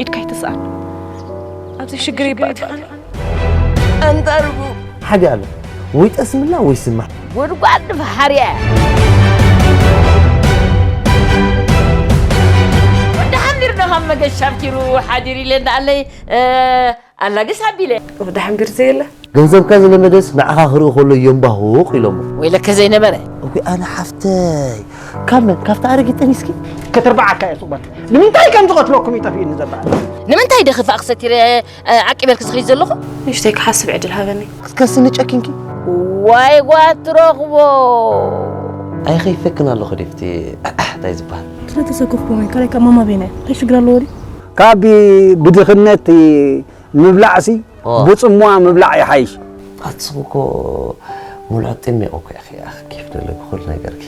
ኢድካ ኣይትስኣን። ኣብዚ ሽግር ይባእትኻን። ኣንጠርቡ። ሓደ ኣሎ። ወይ ጠስምላ ወይ ስማ። ጉድጓድ ድፍሓርያ። ወዲ ሓንቢር ዶ ካብ መገሻ ኣብኪሩ ሓዲር ኢለ እንዳኣለይ ኣላግስ ኣቢለ። ወዲ ሓንቢር ዘየለ። ገንዘብካ ዝለመደስ ንዓኻ ክርኢ ከሎ የንባሁቕ ኢሎሞ። ወይለከ ዘይነበረ። እዊ ኣነ ሓፍተይ ካብ መን ካብቲ ኣረጊት ጠኒስኪ? ከተርባዓካ እየ ጽቕበል። ንምንታይ ከም ዝቐትለኩም ይጠፍእኒ ዘበሃል። ንምንታይ ደኽፋእ ክሰቲረ ዓቂበልክ ዝኸይድ ዘለኹ? ንሽተይ ክሓስብ ዕድል ሃበኒ። ክትከስኒ ጨኪንኪ? ዋይ ጓት ትረኽቦ። ኣይኸይፈክን ኣለኹ ዴፍቲ እንታይ ዝበሃል? ስለተሰከፍኩ ወይ ካልኣይ ካብ ማማ ቤና እንታይ ሽግር ኣለዎ ድዩ? ካብ ብድኽነት ምብላዕሲ ኦ። ብጽምዋ ምብላዕ ይሓይሽ። ኣትስም እኮ ሙሉዕ ጥሚቕ እኮ ኢኺ ኣኽ ኬፍ ደለ ብኩሉ ነገርኪ።